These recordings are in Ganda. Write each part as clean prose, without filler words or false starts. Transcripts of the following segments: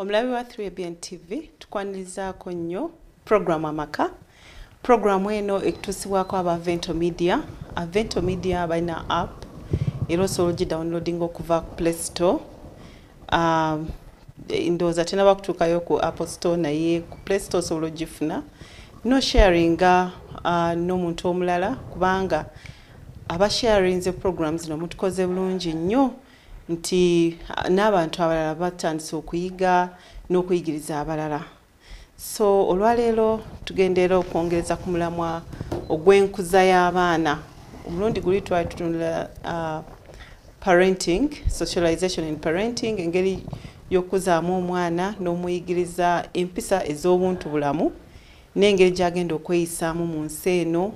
Omulabi wa 3ABN TV, tukwanirizaako nnyo programu Amaka. Programu eno ekutuusibwako aba Vento Media. Avento Media balina app era osobola ogidownloading okuva ku Play Store. Ndowooza tenaba kutuukayo ku Apple Store, naye ku Play Store osobola ogifuna n'osharinga n'omuntu omulala, kubanga abasharinze program zino mutukoze bulungi nnyo nti n'abantu abalala batandise okuyiga n'okuyigiriza abalala. So olwaleero tugendeera okwongereza ku mulamwa ogw'enkuza y'abaana. Omulundi guli twali tutunula parenting, socialization in parenting, engeri y'okuzaamu omwana n'omuyigiriza empisa ez'obuntu bulamu n'engeri gy'agenda okweyisaamu mu nsi eno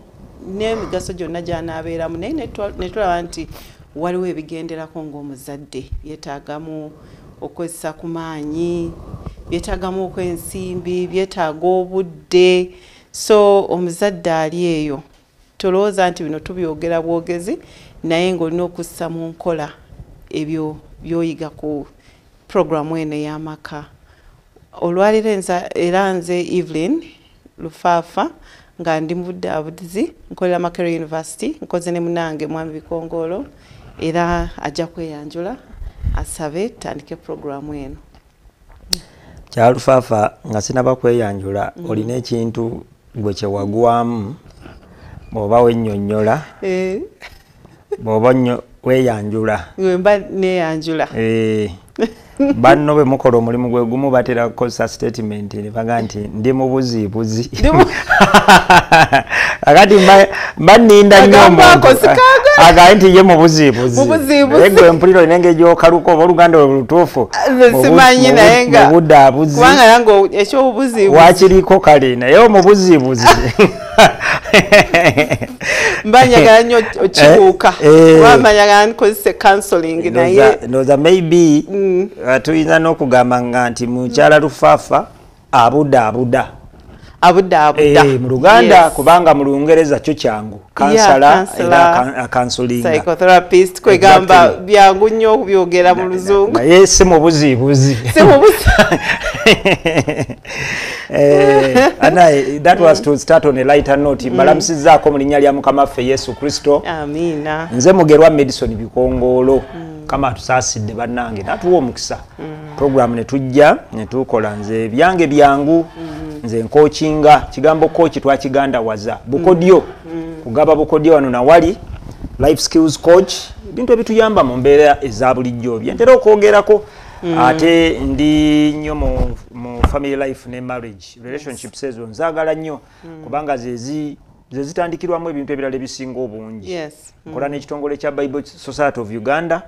n'emigaso gyonna gy'anaabeeramu. Naye ne tulaba nti waliwo ebigenderako ng'omuzadde byetaagamu okukozesa ku maanyi, byetaagamu okwensimbi, byetaaga obudde. So omuzadde ali eyo, tolowooza nti bino tubyogera bwogezi, naye ng'olina okussa mu nkola ebyo by'oyiga ku programu eno ey'amaka. Olwaleero era nze Evelyn Lufaafa, nga ndi mu buddaabudizi, nkolera Makerere University, nkoze ne munange Mwami Bikongoolo, era ajja kweyanjula asabe tutandike programu eno. Kyalufaafa, nga sinaba kweyanjula, olina ekintu gwe kyewagwamu bw'oba wennyonnyola, bw'oba weeyanjula. Mba neeyanjula. Banno bwe mukola omulimu gwe gumu batera kukozesa statement ne baga nti ndi mubuziibuzi. Akati mba nninda nnyo omuntu agambe nti ye mubuziibuzi. Naye gwe mpulira olina engeri gy'okaluka oba oluganda lwe lutuufu. Simanyi, naye nga mubudaabuzi. Kubanga nange ekyobubuziibuzi wakiriko kale, naye omubuziibuzi mba njagala nnyo okikuuka, kuba mba njagala nkozese counseling, naye ndowooza maybe tuyinza n'okugamba nga nti mukyala Lufaafa abudaabuda. Abudaabuda. Mu Luganda, kubanga mu Lungereza kyo kyangu, counselor era counseling, psychotherapist, kwegamba byangu nnyo okubyogera mu Luzungu. Naye si mubuziibuzi. Si mubuzi. Anaye, that was to start on a lighter note. Mbalamusizzaako mu linnya lya Mukama waffe Yesu Kristo. Amiina. Nze Mugerwa Madison Bikongoolo. Kama atusaasidde bannange natuwa omukisa program ne tujja ne tukola. Nze byange byangu, nze nkokinga. Kigambo coach twakigandawaza bukodyo, kugaba bukodyo wano nawali, life skills coach, ebintu ebituyamba mu mbeera eza bulijjo byentera okwogerako. Ate ndi nnyo mu family life ne marriage relationships, ezo nzaagala nnyo kubanga zezi zezitandikirwamu ebintu ebirala ebisinga obungi. Nkola n'ekitongole kya Bible Society of Uganda,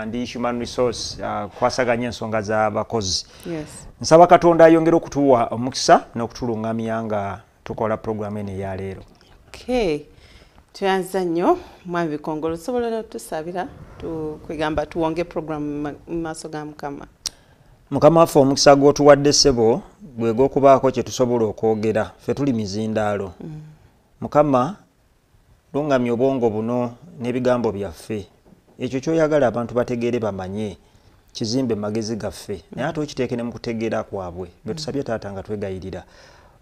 ndi human resource, kwasaganya ensonga z'abakozi. Nsaba Katonda ayongere okutuwa omukisa n'okutulungamya nga tukola program eno eyaleero. Okay, tuyanza nnyo Mwami Bikongolo. Osobola n'otusabira, kwegamba tuwonge program mu maaso ga Mukama? Mukama waffe, omukisa gw'otuwadde ssebo gwe gw'okubaako kye tusobola okwogera, ffe tuli mizindaalo. Mukama, lungamya obwongo buno n'ebigambo byaffe, ekyo kyoyagala abantu bategeere bamanye kizimbe magezi gaffe, naye ate okiteeke ne mu kutegeera kwabwe. Bwe tusabye taata nga twegayirira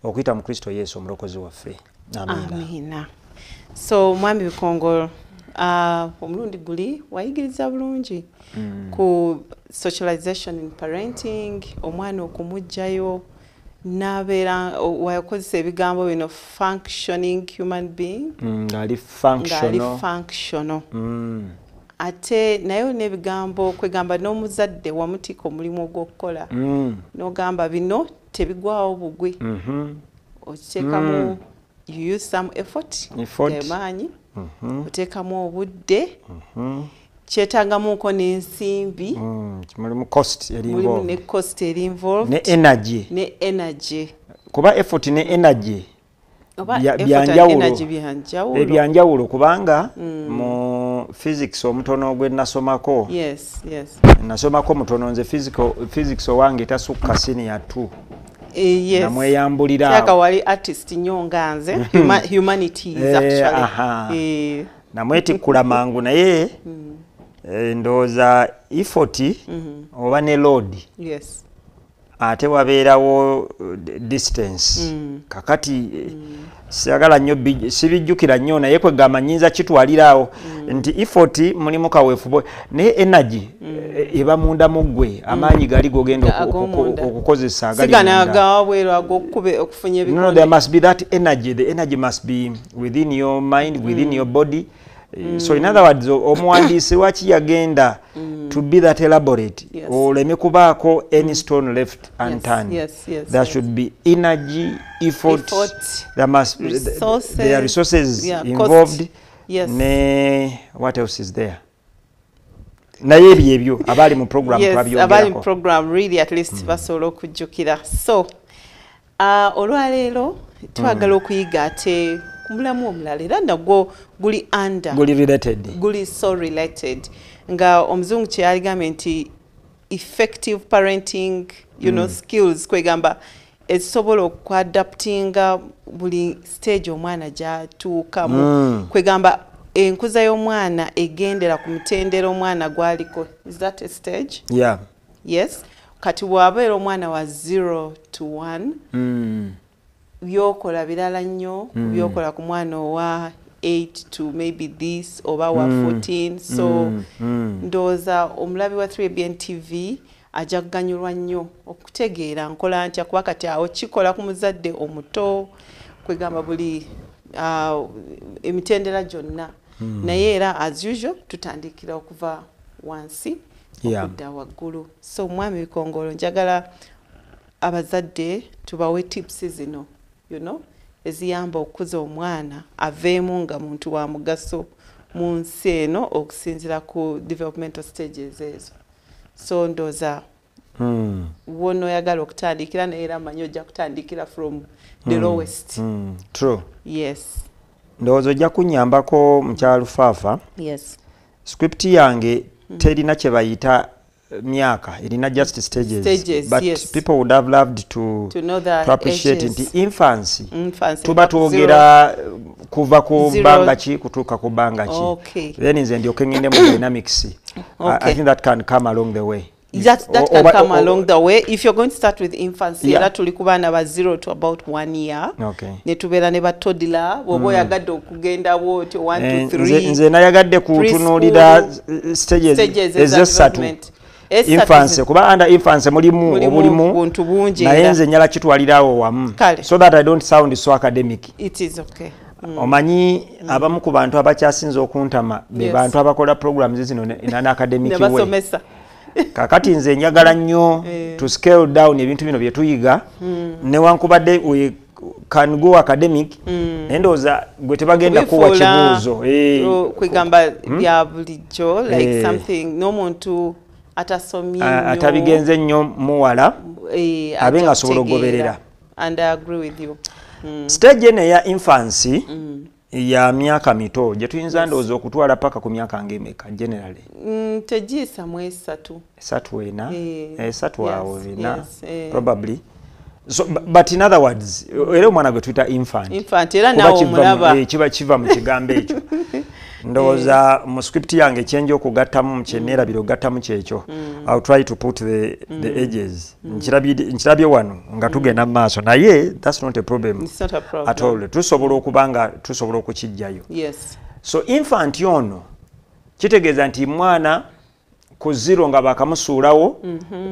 okuyita mu Kristo Yesu omulokozi waffe, amiina. Amiina. So Mwami Bikongolo, omulundi guli wayigiriza bulungi ku socialization in parenting, omwana okumuggyayo n'abeera, wakozesa ebigambo bino, functioning human being. Ng'ali ng'ali functional. Functional. Ate naye olina ebigambo kwegamba n'omuzadde wamutika omulimu ogw'okukola, n'ogamba bino tebigwawo bugwi, okiteekamu, you use some effort, Effort. gemaanyi, oteekamu obudde, kyetaagamuko n'ensimbi. Mulimu cost eri mulimu involved. Ne cost eri involved. Ne energy. Ne energy. Kuba effort ne energy oba effort and byanjawulo. Energy byanjawulo. Ebyanjawulo, kubanga mu physics omutono gwe nasomako, nasomako mutono nze physics owange tasukka senior 2. Namweyambulira Kyaka awo. Wali artist nnyo nga nze, humanities actually. Namwetikkula mangu, naye ndowooza effort oba ne load Ate wabeerawo distance. Kakati siyagala nnyo, sibijjukira nnyo, naye kwegamba nnyinza kitwalirawo nti effort mulimu kaweefube, naye energy eba munda mu ggwe, amaanyi gali gogenda okukozesa agali munda. No, there must be that energy. The energy must be within your mind, within your body. So in other words, omuwandiisi waki yagenda to be that elaborate, oleme kubaako any stone left unturned. There should be energy, effort, there must resources, there are resources involved. Ne what else is there? Naye ebyo ebyo abali mu program twabyogerako. Abali mu program really at least basobola okujjukira. So olwaleero twagala okuyiga ate mulamu omulala, era nagwo guli under, guli related, guli so related, nga omuzungu kye yaligambye nti effective parenting, you know, skills, kwegamba ezisobola okuadaptinga buli stage omwana gy'atuukamu. Kwegamba enkuza y'omwana egendera ku mutendera omwana gwaliko. Is that a stage? Yeah. Yes. Kati bw'abeera omwana wa 0 to 1, byokola birala nnyo byokola ku mwana owa 8 to maybe this oba wa 14. So ndowooza omulabi wa 3ABN TV ajja kuganyulwa nnyo okutegeera nkola ntya, kuba kati awo kikola ku muzadde omuto, kwegamba buli emitendera gyonna. Naye era as usual tutandikira okuva wansi okudda waggulu. So mwami Bikongolo, njagala abazadde tubawe tips zino, you know, eziyamba okukuza omwana aveemu nga muntu wa mugaso mu nsi eno okusinziira ku developmental stages ezo. So ndowooza w'onooyagala okutandikira, naye era mmanyi ojja kutandikira from the lowest. True. Yes. Ndowooza ojja kunnyambako, mukyala Lufaafa. Yes. Script yange terina kye bayita myaka, erina just stages. Stages, but yes. People would have loved to, to know the to appreciate ages. Nti infancy, Infancy, tuba twogera kuva ku Zero. bbanga ki kutuuka ku bbanga ki. Then nze ndyoke ngende mu dynamics. I think that can come along the way. That can come along the way. If you're going to start with infancy, era tuli ku baana ba 0 to about 1 year. Ne tubeera ne ba toddler, bw'oba oyagadde okugenda bw'otyo 1 to 3. Nze nayagadde kutunuulira stages Stages eza ez'essatu. development. Esatu. Infancy, kuba under infancy mulimu Mulimu obulimu buntu bungi naye era. Nze njala kitwalirawo wamu. Kale. So that I don't sound so academic. It is okay. Omanyi abamu ku bantu abakyasinze okuntama be bantu abakola programs zino in an academic Ne way. basomesa. Kakati nze njagala nnyo to scale down ebintu bino bye tuyiga, newankubadde we can go academic, naye ndowooza gwe tebagenda kuwa Kubifuula, kibuuzo. Kwegamba bya bulijjo, like something n'omuntu atasomye nnyo, atabigenze nnyo muwala, abe ajja nga asobola kutegeera. okugoberera. And I agree with you. Stage eno eya infancy ya myaka mito gye tuyinza ndowooza okutwala paka ku myaka ng'emeka generally? Tegiyisa mu 3. 3, 4, 3 awo, 4, yes. probably. So, but in other words, era omwana gwe tuyita infant. Infant, era Kuba naawe omulaba. Kiba kiva mu kigambo ekyo. Ndowooza mu script yange kyenja okugattamu, kye neerabira okugattamu kyekyo. I'll try to put the ages. Nkirabye wano nga tugenda mu maaso, naye that's not a problem It's not a problem. at all. Tusobola okuba nga tusobola okukiggyayo. So infant ono kitegeeza nti mwana ku 0 nga bakamusuulawo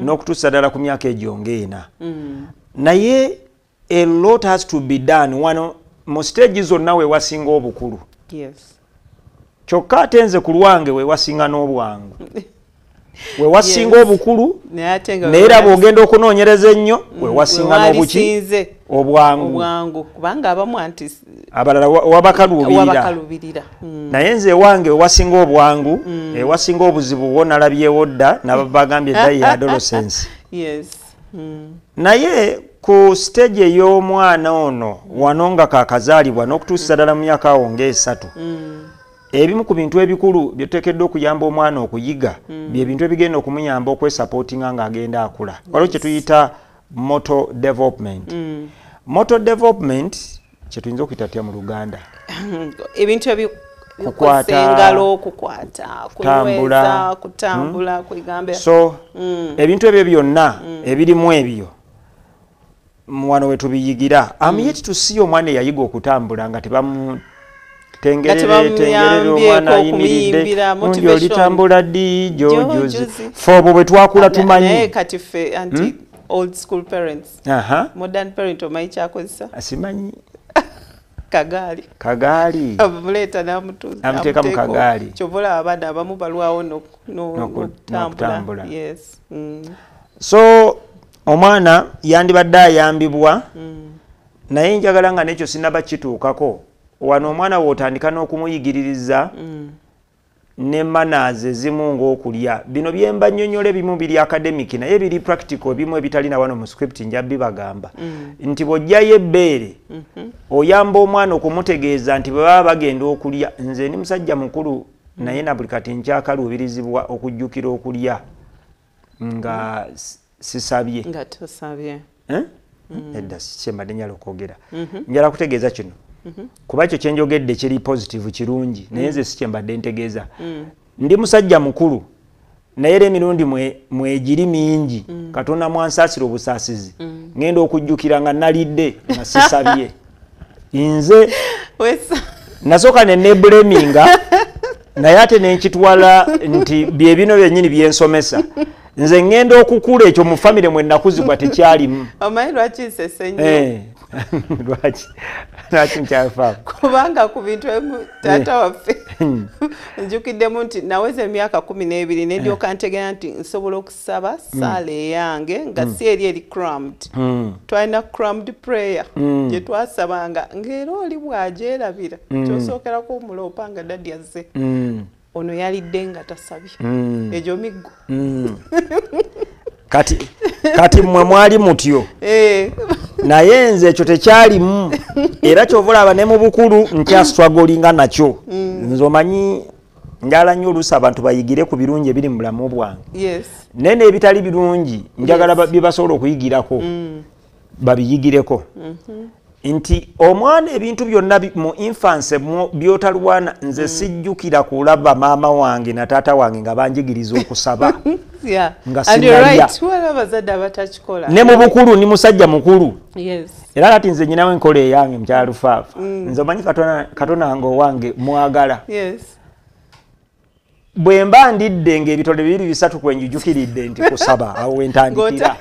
n'okutuusa ddala ku myaka egyo ng'ena. Naye a lot has to be done wano mu stage zonna we wasinga obukulu. Kyokka ate nze ku lwange we wasinga n'obwangu, we wasinga obukulu, Naye ate nga naye era bw'ogenda okunoonyereza ennyo we wasinga n'obuki wewalisinze obwangu. Obwangu, kubanga abamu anti abalala wabakaluubirira. Wabakaluubirira. Naye nze ewange wewasinga obwangu, ewasinga obuzibu wo nalabyewo dda nabagambye dda ye adolescence. Naye ku stage ey'omwana ono wano nga kakazaalibwa n'okutuusa ddala mu myaka awo ng'esatu, ebimu ku bintu ebikulu bye tuteekeddwa okuyamba omwana okuyiga bye bintu ebigenda okumuyamba okwesupportinga ng'agenda akula. Waliwo kye tuyita motor development. Motor development kye tuyinza okuyita tutya mu Luganda? Ebintu Kukwata, engalo, kukwata, kutambula. Kunyweza, kutambula, kwegamba. So ebintu ebyo byonna ebirimu ebyo Wano we tubiyigira. Am yet to see omwana eyayiga okutambula nga tebamutengerere tengerere omwana ayimiridde, mundi olitambula ddi jojozi. Ffe obwo bwe twakula tumanyi. Naye kati ffe anti old school parents. Modern parent omanyi kyakozesa? Simanyi. Kagaali. Kagaali. Amuleeta n'amutuuza. Amuteeka mu kagaali. Kyova olaba abaana abamu balwawo n'okutambula. Yes. So omwana yandibadde ayambibwa, naye njagala nga n'ekyo sinnaba kituukako. Wano omwana w'otandika n'okumuyigiririza ne manners ezimu ng'okulya. Bino bye mba nnyonnyola ebimu biri academic naye biri practical, ebimu ebitalina wano mu script nja bibagamba. Nti bw'oggyayo ebbeere, oyamba omwana okumutegeeza nti bwe baba bagenda okulya. Nze ndi musajja mukulu naye na buli kati nkyakaluubirizibwa okujjukira okulya nga sisabye. Nga tosabye. Edda kye mbadde njagala okwogera. Njagala kutegeeza kino. Kuba ekyo kye njogedde kiri positive, kirungi, naye nze si kye mbadde ntegeeza. Ndi musajja mukulu naye era emirundi mwegiri mingi, Katonda mwansaasira obusaasizi, ngenda okujjukira nga nalidde nga sisabye. Nze nasooka ne nebuleminga, naye ate ne nkitwala nti bye bino byennyini bye nsomesa. Nze ngenda okukula ekyo mu famire mwe nakuzibwa tekyalimu. Omanyi lwaki nsese nnyo? Lwaki? Lwaki nkyafaamu? Kubanga ku bintu ebimu taata waffe njukiddemu nti naweza emyaka 12 ne ndyoka ntegeera nti nsobola okusaba ssaala eyange nga si eri eri crammed. Twalina crammed prayer gye twasabanga ng'era oli bw'agyerabira ky'osookerako omuloopa nga daddy azze. Ono yalidde nga tasabye. Egyo miggo. Kati mmwe mwali mutyo. Naye nze ekyo tekyalimu. Era ky'ova olaba ne mu bukulu nkyastrugglinga nakyo. Nze omanyi njagala nnyo oluusi abantu bayigire ku birungi ebiri mu bulamu bwange. Naye n'ebitali birungi njagala bye basobola okuyigirako babiyigireko. Nti omwana ebintu byonna mu infancy by'otalwana, nze sijjukira kulaba maama wange na taata wange nga banjigiriza okusaba. Nga sinnalya. Abazadde abatakikola. Ne mu bukulu ni musajja mukulu. Era kati nze nyinawo enkola eyange mukyala Lufaafa. Nze omanyi Katonda wange owange mwagala. Bwe mba ndidde ng'ebitole 2 3 kwe njujjukiridde nti kusaba, awo we ntandikira.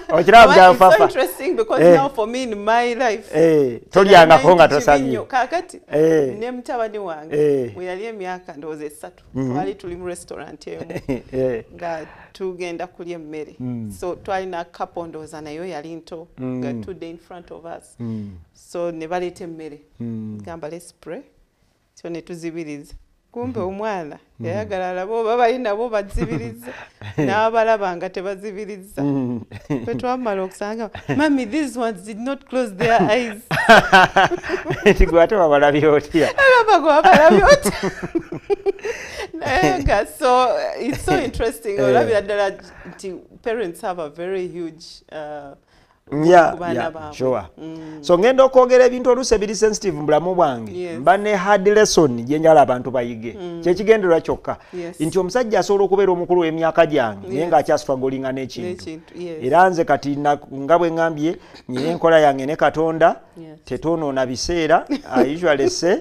Okiraba It's so interesting because now for me in my life, tolyangako nga tosabye. Kaakati ne mutabani wange bwe yali emyaka ndowooza 3, twali tuli mu restaurant emu nga tugenda kulya emmere. So twalina couple ndowooza nayo yali nto nga tudde in front of us. So ne baleeta emmere. Gamba let's pray. So ne tuzibiriza. Kumbe omwana yayagala alabe oba bali nabo bazibiriza, n'abalaba nga tebazibiriza. Bwe twamala okusanga, mummy, these ones did not close their eyes. Nti gwe ate babalabye otya? Alaba gwe babalabye otya? Naye nga so it's so interesting. Olabira ddala nti parents have a very huge ku baana baabwe. So ngenda okwogera ebintu oluusi ebiri sensitive mu bulamu bwange. Mba ne hard lesson gye njagala abantu bayige. Kyekigendererwa kyokka. Nti omusajja asobola okubeera omukulu w'emyaka gyange naye ng'akyastrugglinga n'ekintu. Era nze kati nga bwe ŋŋambye nyina enkola yange ne Katonda, tetwonoona biseera. I usually say,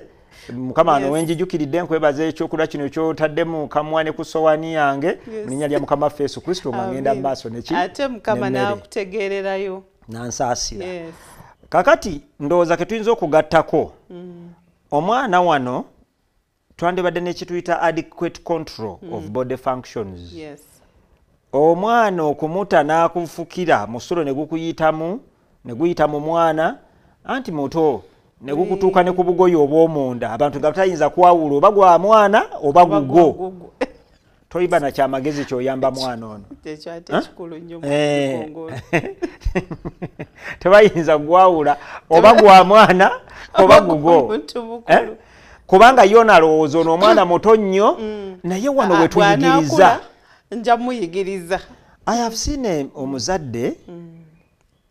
Mukama wano wenjijjukiridde nkwebaza ekyokulya kino ky'otadde mu kamwa ne ku ssowaani yange, mu linnya lya Mukama waffe Yesu Kristo, nga ngenda mu maaso neki Ate Mukama n'emmere. n'akutegeererayo. Nansaasira. Kakati ndowooza ke tuyinza okugattako. Omwana wano twandibadde n'ekituyita adequate control of body functions. Omwana okumuta n'akufukira musulo ne gukuyitamu, ne guyita mu mwana anti muto, ne gukutuuka ne ku bugoye obw'omunda, abantu nga batayinza kwawula oba gwa mwana oba Oba gugwo. gugwo. Toyiba na kyamagezi ky'oyamba mwana ono. Ekyo ate kikulu nnyo mu bukongolo. Tebayinza gwawula oba gwa mwana oba gugwo. Muntu mukulu. Kubanga ye ono alowooza ono omwana muto nnyo, naye wano we tuyigiriza. Bw'anaakula, nja muyigiriza. I have seen omuzadde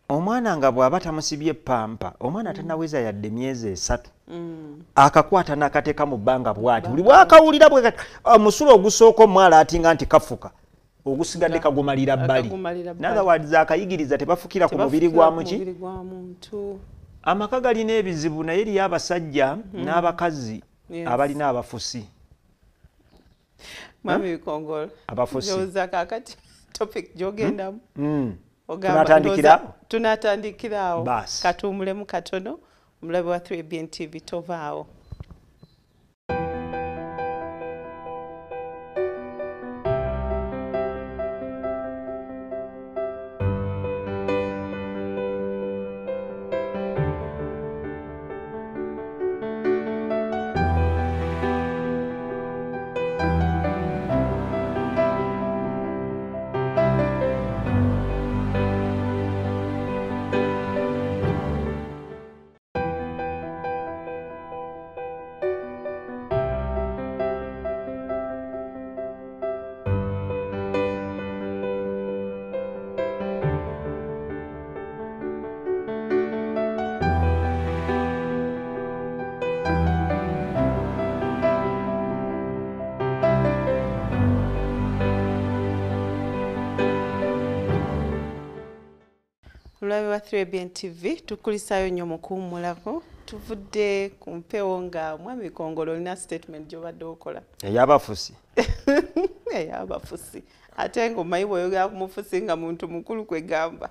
omwana nga bw'aba tamusibye pampa, omwana tannaweza yadde myezi 3. Akakwata n'akateeka mu bbanga bw'ati. Buli bw'akawulira bwe kati, omusulo ogusooka omwala atinga nti kafuka. Ogusigadde kagumalira bbali. In other words, akayigiriza tebafukira ku mubiri gwa muki? Amaka galina ebizibu naye eriyo abasajja n'abakazi abalina abafusi. Mwami Bikongolo. Abafusi. Ndowooza kaakati topic gy'ogendamu. Tunatandikira? Tunatandikira awo. Katuwummulemu katono, omulabe wa 3ABN TV tovaawo. Omulabe wa 3ABN TV tukulisaayo nnyo mu kuwummulako. Tuvudde ku mpewo nga Mwami Bikongolo olina statement gy'obadde okola. Ey'abafusi. Ey'abafusi. Ate ng'omanyi bw'oyogera ku mufusi nga muntu mukulu kwegamba.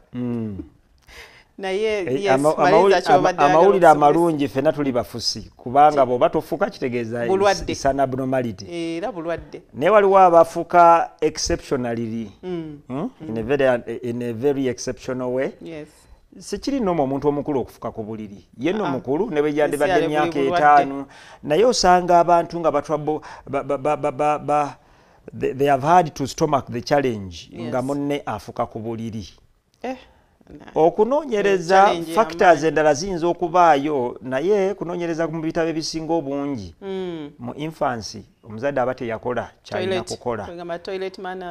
Naye yes, maliriza ky'obadde oyagala. Amawulire amalungi ffenna tuli bafusi kubanga bw'oba tofuka kitegeeza it's an abnormality. Era bulwadde. Naye waliwo abafuka exceptionally. In a very exceptional way. Yes. Sikiri nnomo omuntu omukulu okufuka ku buliri. Ye nno mukulu ne bwe yandibadde emyaka 5 naye osanga abantu nga batwabo they have had to stomach the challenge nga munne afuka ku buliri. Okunoonyereza factors endala ziyinza okubaayo naye kunoonyereza mu bitabo ebisinga obungi mu infancy omuzadde aba teyakola kyalina kukola.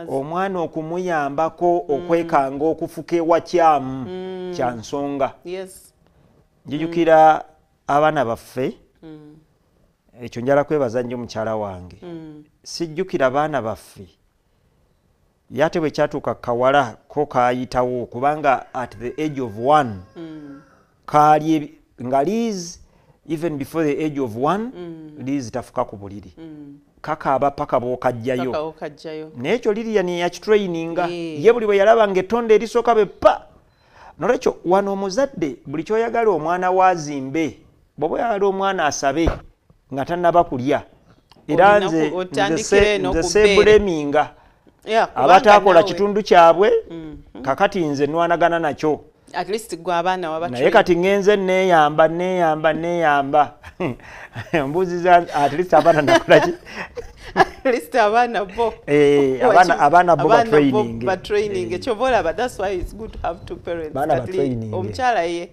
Omwana okumuyambako okwekanga okufuka ewakyamu kya nsonga. Njijukira abaana baffe, ekyo njala kwebaza nnyo mukyala wange. Sijjukira abaana baffe yate bwe kyatuuka kawala ko kaayitawo kubanga at the age of 1 kaali nga Liz, even before the age of 1 Liz tafuka ku buliri. Kakaaba paka bw'okajjayo. Naye ekyo Lilian yakitraininga. Ye buli bwe yalaba ng'ettonde erisooka bwe pa. Nolwekyo wano omuzadde buli ky'oyagala omwana waazimbe, bw'oba oyagala omwana asabe nga tannaba kulya. Era nze seebuleminga. Abataakola kitundu kyabwe kakati nze nwanagana nakyo. At least gwe abaana waba naye kati ngenze neeyamba neeyamba neeyamba mbuuziza at least abaana nakola ki? At least abaana bo. Abaana bo ba training. Kyova olaba that's why it's good to have two parents. Baana ba training. Omukyala ye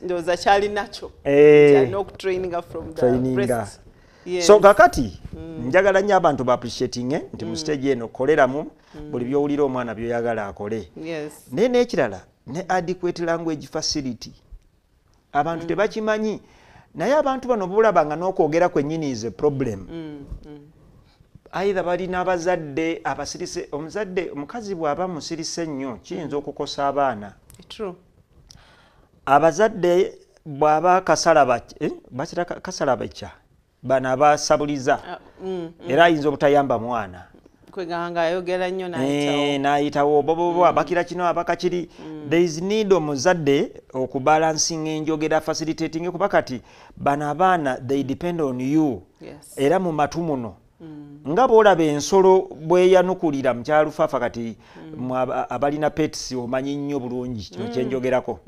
ndowooza kyalinakyo. Kyalina okutraininga from the breast. Yes. So kakati njagala nnyo abantu ba appreciating nti mu stage eno koleramu buli by'owulira omwana by'oyagala akole. Yes. Naye n'ekirala ne adequate language facility. Abantu tebakimanyi naye abantu bano bulabanga n'okwogera kwennyini is a problem. Either balina abazadde abasirise, omuzadde omukazi bw'aba musirise nnyo kiyinza okukosa abaana. True. Abazadde bw'aba kasalaba bakira kasalabakya bano abasabuliza era ayinza obutayamba mwana. Kweganga ayogera nnyo n'ayitawo. N'ayitawo bobobo abakira kino abakakiri. There is need omuzadde okubalansinga enjogera facilitating kuba kati bano abaana they depend on you. Yes. Era mu matu muno nga bw'olaba ensolo bweyanukulira mu kyalufaafa kati abalina pets omanyi nnyo bulungi kino kyenjogerako.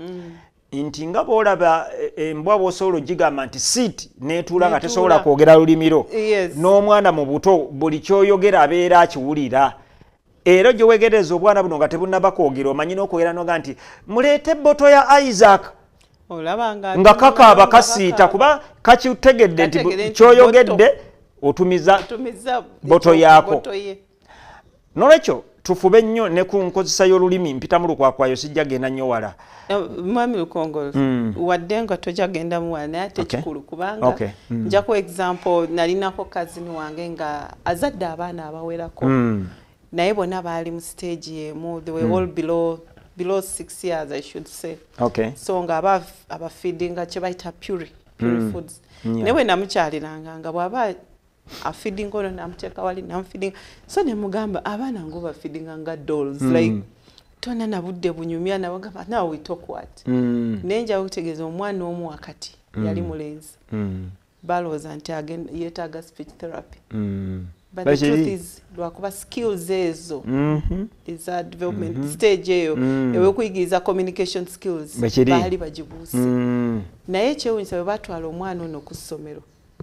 Nti nga bw'olaba embwa bw'osobola ogigamba nti sit n'etuula nga tesobola kwogera lulimiro. N'omwana mu buto buli ky'oyogera abeera akiwulira. Era gye weegereza obwana buno nga tebunnaba kwogera omanyi n'okwogera n'oga nti muleete ebboto ya Isaac. Nga kakaaba kasiita kuba kakitegedde nti ky'oyogedde otumiza bboto yaako. Nolwekyo tufube nnyo ne ku nkozesa y'olulimi mpita mu lukwakwayo sijja genda nnyo wala. Mwami Lukongolo, wadde nga tojja genda muwala naye ate kikulu kubanga nja ku example nalinako cousin wange nga azadde abaana abawerako. Naye bonna baali mu stage emu. They were all below 6 years, I should say. So nga abafeedinga kye bayita puree foods. Naye bwe namukyaliranga nga bw'aba afeedinga ono namuteeka wali, namufeedinga. So ne mugamba abaana ng'obafeedinga nga dolls, like tona na budde bunyumya nabagamba now we talk what. Naye nja okutegeeza omwana omu wakati yali mulenzi. Balowooza nti yeetaaga speech therapy. But the truth is lwakuba skills ezo eza development stage eyo ew'okuyigiriza communication skills baali bagibuuse. Naye ekyewuunyisa bwe batwala omwana ono ku ssomero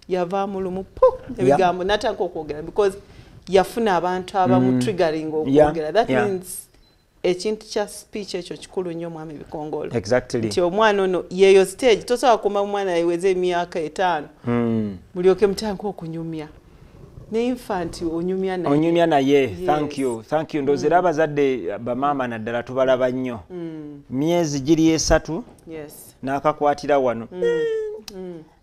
yavaamu lumu pu ebigambo n'atandika okwogera because yafuna abantu abamu triggering okwogera. That means ekintu kya speech ekyo kikulu nnyo, mwami Bikongolo. Nti omwana ono yeeyo stage tosobola kuuma omwana yeweze emyaka 5 mulyoke mutandike okunyumya. Ne infant onyumya naye. Onyumya naye. Thank you. Thank you. Ndowooza era abazadde bamaama naddala tubalaba nnyo. Myezi giri 3. N'akakwatira wano.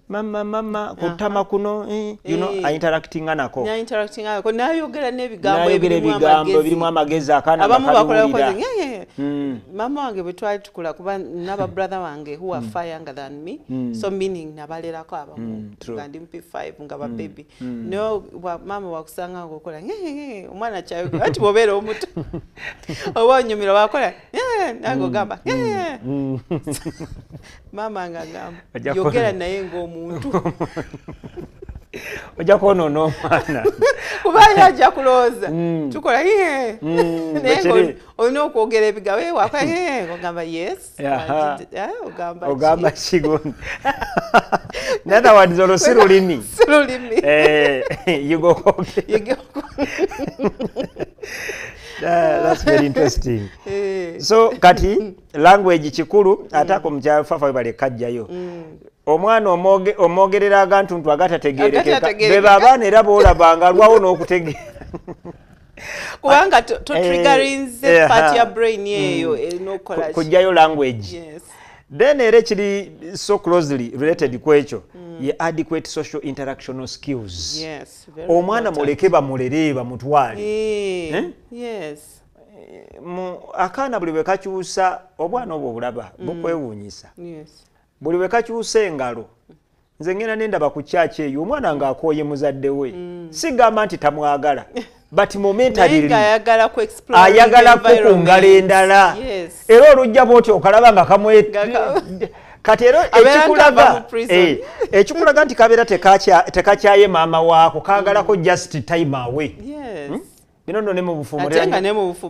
Mama mama kutama kuno, you know, interactinga nako. Na interactinga nako nayogera n'ebigambo ebirimu amagezi akaana abamu bakola koze. Mama wange bwe twali tukula kuba naba brother wange who are far younger than me, so meaning nabalerako abamu nga ndi MP5 nga ba baby. No mama wakusanga ngokola omwana kyayogera ati bw'obeera omuto oba onyumira wakola nange ogamba mama nga agamba yogera naye ng'omuntu. Ojja kwonoona omwana. Kuba ajja kulowooza tukola naye olina okwogera ebigambo wakola ogamba yes ogamba ki. In other words, olwo si lulimi. Si lulimi. You go. That's very interesting. So kati language kikulu ate ako mukyafafa we baleka ajjayo. Omwana omwogerera agantu agatategeerekeka beba abaana era boolabanga lwawo n'okutegeera. Kubanga totriggerinze part ya brain eyo erina okukola kujjayo language. Then era ekiri so closely related ku ekyo ye adequate social interactional skills. Omwana muleke bamulere bamutwale. Akaana buli bwe kakyusa obwana obwo obulaba bukwewuunyisa. Buli bwe kakyusa engalo nze ngenda nendaba ku kyaki eyo omwana ng'akooye muzadde we. Sigamba nti tamwagala, but momentarily ayagala ku ngalo endala. Era olujja bw'otyo okalaba nga kamwe kati era ekikulaga nti kabeera tekakyaye maama waako kaagalako just time away. Bino nno ne mu bufumbo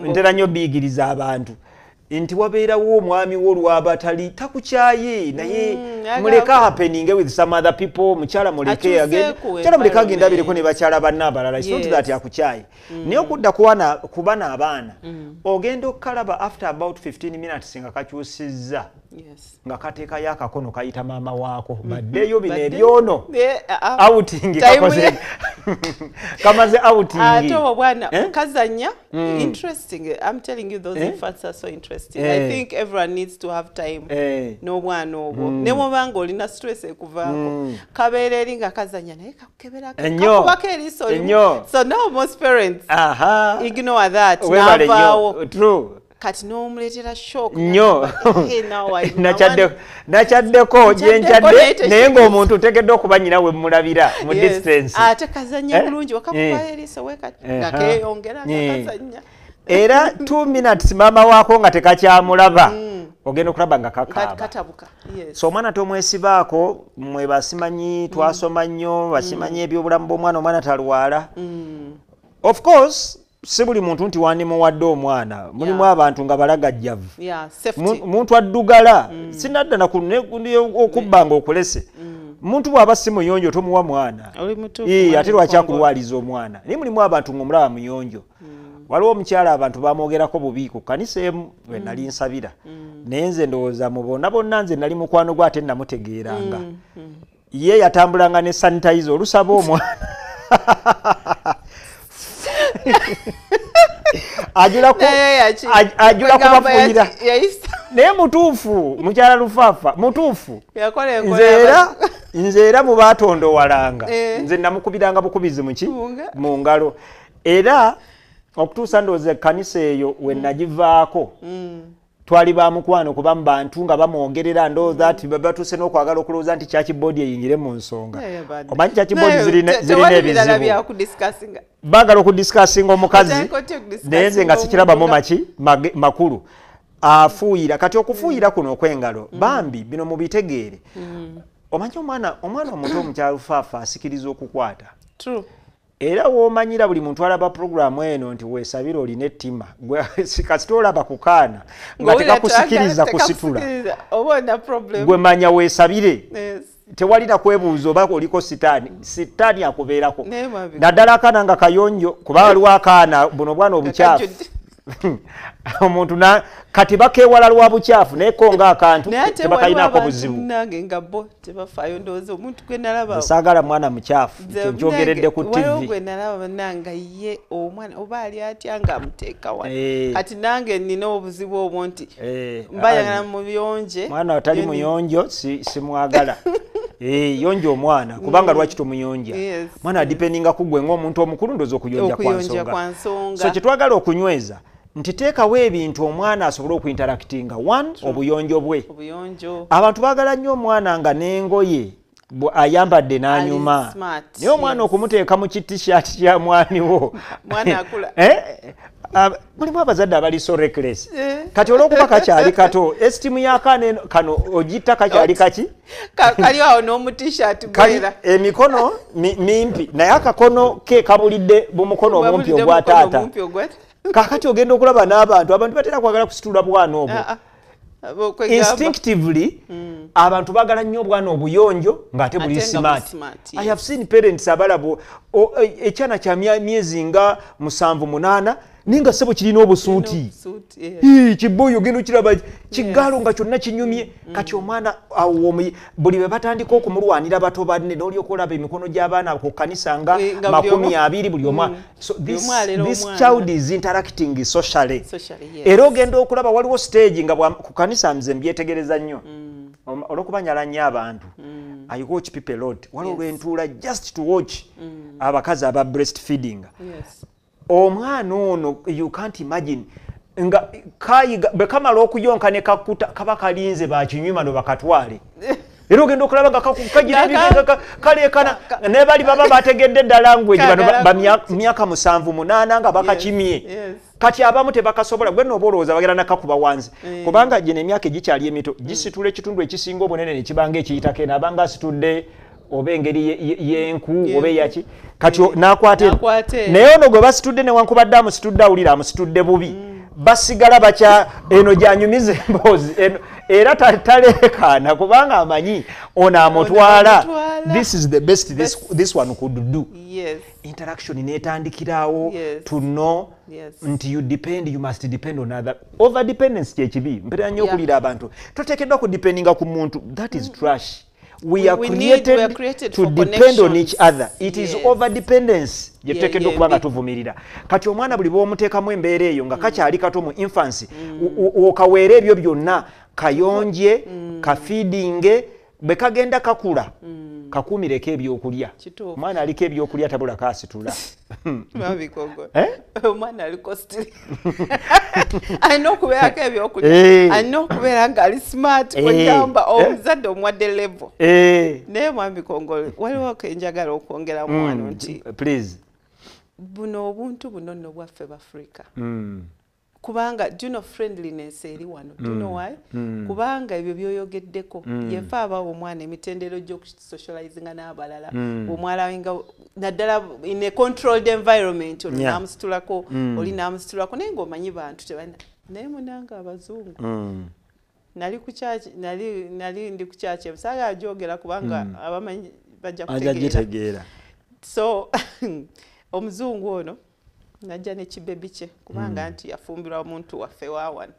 ntera nnyo biyigiriza abantu nti wabeerawo omwami wo lwaba tali takukyaye naye muleka happening with some other people, mukyala muleke agende, mukyala muleke agende abireko ne bakyala banne abalala. It's not that akukyaye. Naye okudda kuba n'abaana ogenda okukalaba after about 15 minutes nga kakyusizza nga kateekayo akakono kayita maama waako baddeyo bino ebyono outing kakoze kamaze outing. Ate obwo bwana kazannya interesting. I'm telling you those infants are so interesting. I think everyone needs to have time n'obwana obwo ne bw'oba ng'olina stress ekuvaako kabeera eri nga kazannya naye kakukebera kakubako eriiso limu. So now most parents ignore that n'avaawo. Kati n'omuleetera shock nnyo. Nakyaddeko gye nkyadde naye ng'omuntu oteekeddwa okuba nnyina we mmulabira mu distance. Ate kazannya bulungi wakakubayo eriiso we kati nga keeyongera nga kazannya. Era 2 minutes maama waako nga tekakyamulaba ogenda okulaba nga kakaaba. So omwana tomwesibaako mwe basimanyi twasoma nnyo basimanyi ebyobulamu bw'omwana omwana talwala. Of course si buli muntu nti wandimuwadde omwana, mulimu abantu nga balagajjavu. Muntu addugala sinadda okubba nga okulese. Muntu bw'aba si muyonjo tomuwa mwana, ate lwaki akulwaliza omwana? Naye mulimu abantu ng'omulaba muyonjo. Waliwo omukyala abantu bamwogerako bubi ku kkanisa emu we nali nsabira, naye nze ndowooza mu bonna bonna nze nali mukwano gwe ate namutegeeranga. Ye yatambulanga ne sanitizer olusaba omwana ajula kubafunyira. Naye mutuufu mukyala Lufaafa mutuufu. Nze era mu baatondowalanga nze namukubiranga bukubizi muki mu ngalo. Era Okutuusa ndowooza ekkanisa eyo we nagivaako, twali ba mukwano, kuba mu bantu nga bamwogerera, ndowooza nti batuuse n'okwagala okulowooza nti church board eyingire mu nsonga. Omanyi church board zirina ebizibu, baagala okudiscussinga omukazi, naye nze nga sikirabamu maki makulu. Afuuyira kati okufuuyira kuno okw'engalo, bambi bino mubitegeere. Omanyi omwana omuto omukyalufaafa asikiriza okukwata. Era w'omanyira buli muntu alaba puroguramu eno nti weesabira olina ettima, kasita olaba ku kaana nga tekakusikiriza kusitula, gwe manya weesabire, tewalina kwebuuza oba oliko sitaani. Sitaani akubeerako, naddala akaana nga kayonjo, kuba waliwo akaana buno bwana obukyafu, omuntu na kati bakeewala lwa bukyafu, naye ko ng'akantu tebakalinako buzibu. Nange nga bo tebafaayo, ndowooza omuntu gwe nalaba, saagala mwana mukyafu, nkyogeredde ku TV. Gwe nalaba nanga ye omwana oba ali atya nga amuteeka wano. Kati nange nina obuzibu obwo nti mbayagala muyonje. Mwana atali muyonjo simwagala. Yonja omwana, kubanga lwaki tomuyonja? Mwana adependinga ku gwe ng'omuntu omukulu, ndowooza okuyonja kwa nsonga. So kyetwagala okunyweza nti teekawo ebintu omwana asobole okuinteractinga. One, obuyonjo bwe. Abantu baagala nnyo omwana nga n'engoye ayambadde n'anyuma, naye omwana okumuteeka mu ki-T-shirt kya mwami wo, mulimu abazadde abali so reckless. Kati olw'okuba kakyali kato, esteem y'akaana kano ogitta kakyali kaki. Kali awo n'omu T-shirt. Emikono mimpi, naye akakono ke kabulidde bumukono omumpi ogwa taata. Kakati ogenda okulaba n'abantu, abantu batera kwagala kusitula bwana obwo. Instinctively, abantu baagala nnyo obwana obuyonjo ng'ate buli smart. I have seen parents abalabo ekyana kya myezi nga 7, 8, ninga sebo kirina obusuuti, kiboyo, ogenda okiraba kigaalo nga kyonna kinyumye. Kati omwana awo buli bwe batandika okumulwanira bato banne, n'olyoka olaba emikono gy'abaana ku kkanisa nga 20, buli omwana. So this child is interacting socially. Era ogenda okulaba waliwo stage nga ku kanisa, nze mbyetegereza nnyo olwokuba nyala nnyo abantu, I watch people a lot, waliwo lwentuula just to watch abakazi aba breast feeding omwana ono. You can't imagine nga kayiga bwe kamala okuyonka ne kakkuta, kaba kalinze bakinywima no bakatwale. Era ogenda okulaba nga kagira kaleekana, ne bali baba bategedde ddala language, bano ba myaka 7, 8 nga bakakimye. Kati abamu tebakasobola, gwe nooba olowooza bagenda nakakuba wansi, kubanga gino emyaka egikyali emito gisitula ekitundu ekisinga obunene ne kibanga ekiyitako eno, abanga asitudde oba engeri y'enku oba eyaki. Kati n'akwata, naye ono gwe basitudde, newankubadde amusitudde awulira amusitudde bubi, basigala bakya eno gyanyumiza emboozi era taleekaana, kubanga amanyi ono amutwala, this is the best this one could do. Interaction netandikirawo to know nti you depend, you must depend on other. Over dependence kyekibi. Mpera nnyo okulira abantu, toteekeddwa kudependinga ku muntu, that is trash. We are created, we are created to depend on each other. It is over dependence gyetuteekeddwa okuba nga tuvumirira. Kati omwana buli bw'omuteekamu embeera eyo nga kakyali kato mu infancy, okaweera ebyo byonna, kayonje, kafeedinge, bwe kagenda kakula, kakuumireko ebyokulya. Omwana aliko ebyokulya tabula kasitula. Omwana aliko still alina okubeerako ebyokulya, alina okubeera nga ali smart, kwegamba omuzadde omuwadde level. Naye mwami Kongolo, waliwo kenjagala okwongeramu wano nti please. Buno obuntu buno nno bwaffe bafrika, kubanga do you know friendliness eri wano? Do you know why? Kubanga ebyo byoyogeddeko, yefe abawo omwana emitendero gy'okusocializinga n'abalala, omwala naddala in a controlled environment, ono n'amusitulako, oli n'amusitulako, naye ng'omanyi bantu tebalina. Naye munanga abazungu, nali ku church, nali ndi ku church, saagala gyogera kubanga abamanyi bajja kutegeera. So omuzungu ono najja nekibebi kye, kubanga nti yafumbirwa omuntu waffe wawano,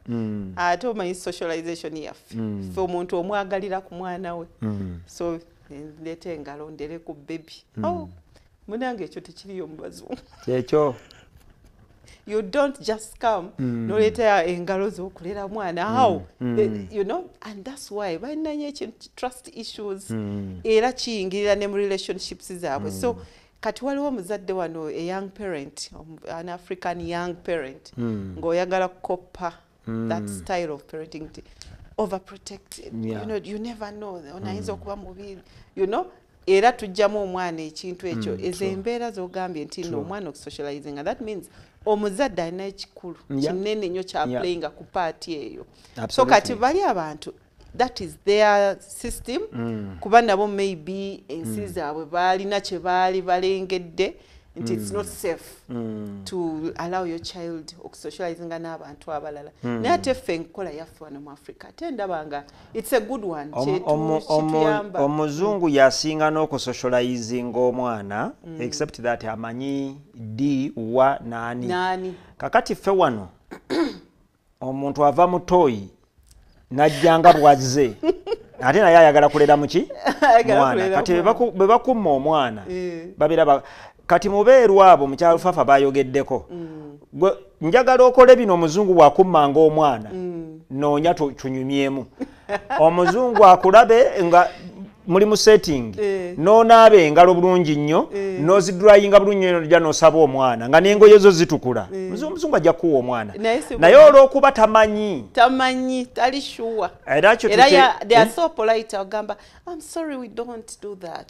ate omanyi socialization yaffe, ffe omuntu omwagalira ku mwana we. So ndeeta engalo ndere ku bebi. Oh, munange, ekyo tekiriyo mu bazungu. Kyekyo. You don't just come noleeta engalo z'okulera mwana. How? And that's why balina nnyo ekintu trust issues, era kiyingirira ne mu relationships zaabwe. So Kati waliwo omuzadde wano, a young parent, an African young parent, ng'oyagala kukoppa that style of parenting nti overprotected. You never know, ono ayinza okuba mubi, era tujjamu omwana ekintu ekyo. Ezo embeera z'ogambye nti nno omwana okusocializinga, that means omuzadde alina ekikulu kinene nnyo kyaplayinga ku part eyo. So kati bali abantu, that is their system, kuba nabo maybe ensi zaabwe baalina kye baali balengedde nti it's not safe to allow your child okusocializinga n'abantu abalala. Naye ate ffe enkola yaffe wano mu Africa, ate ndaba nga it's a good one, kituyamba. Omuzungu yasinga n'okusocializinga omwana, except that amanyi d wa nani. Nani. Kakati ffe wano omuntu ava mu toyi najjanga bwazze, ate naye ayagala kulera muki Ayagala mwana. kulera Kati mwana. bwe bakumma omwana, babeera kati mubeeru abo mukyalo Fafa bayogeddeko. Gwe njagala okole bino, omuzungu bw'akummanga omwana, noonya tunyumyemu. Omuzungu akulabe nga muli mu setting, n'onaaba engalo bulungi nnyo, n'ozidryinga bulungi nnyo, n'ojja n'osaba omwana nga n'engoye zo zitukula. Omuzungu ajja kuwa omwana. Naye si Naye olw'okuba tamanyi. Tamanyi, tali sure. Era kyo Era tuke- they are so polite, agamba, I'm sorry, we don't do that.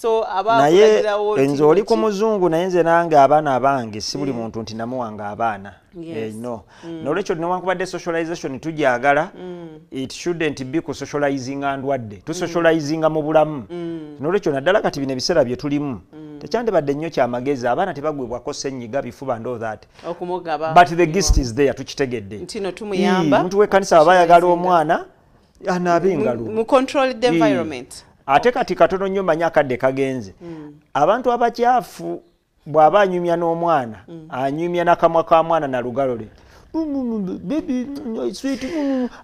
So, aba Naye akulagirawo nti nze oli ku ki? muzungu, naye nze nange abaana abange si buli muntu nti namuwanga abaana. No. Nolwekyo newankubadde socialization tugyagala, it shouldn't be ku socializinga ndwadde. Tusocializinga mu bulamu. Nolwekyo naddala kati bino ebiseera bye tulimu, tekyandibadde nnyo kyamagezi, abaana tebagwibwako ssenyiga, bifuba and all that. Okumugaba. But the gist is there, tukitegedde. Nti no tumuyamba. Omuntu w'ekkanisa aba ayagala Socializinga. omwana anaabe engalo. Mu control the environment. Ate kati katono nnyo manya akadde kagenze. Abantu abakyafu bw'aba anyumya n'omwana, anyumya n'akamwa ka mwana na lugalo lwe. Baby, sweet,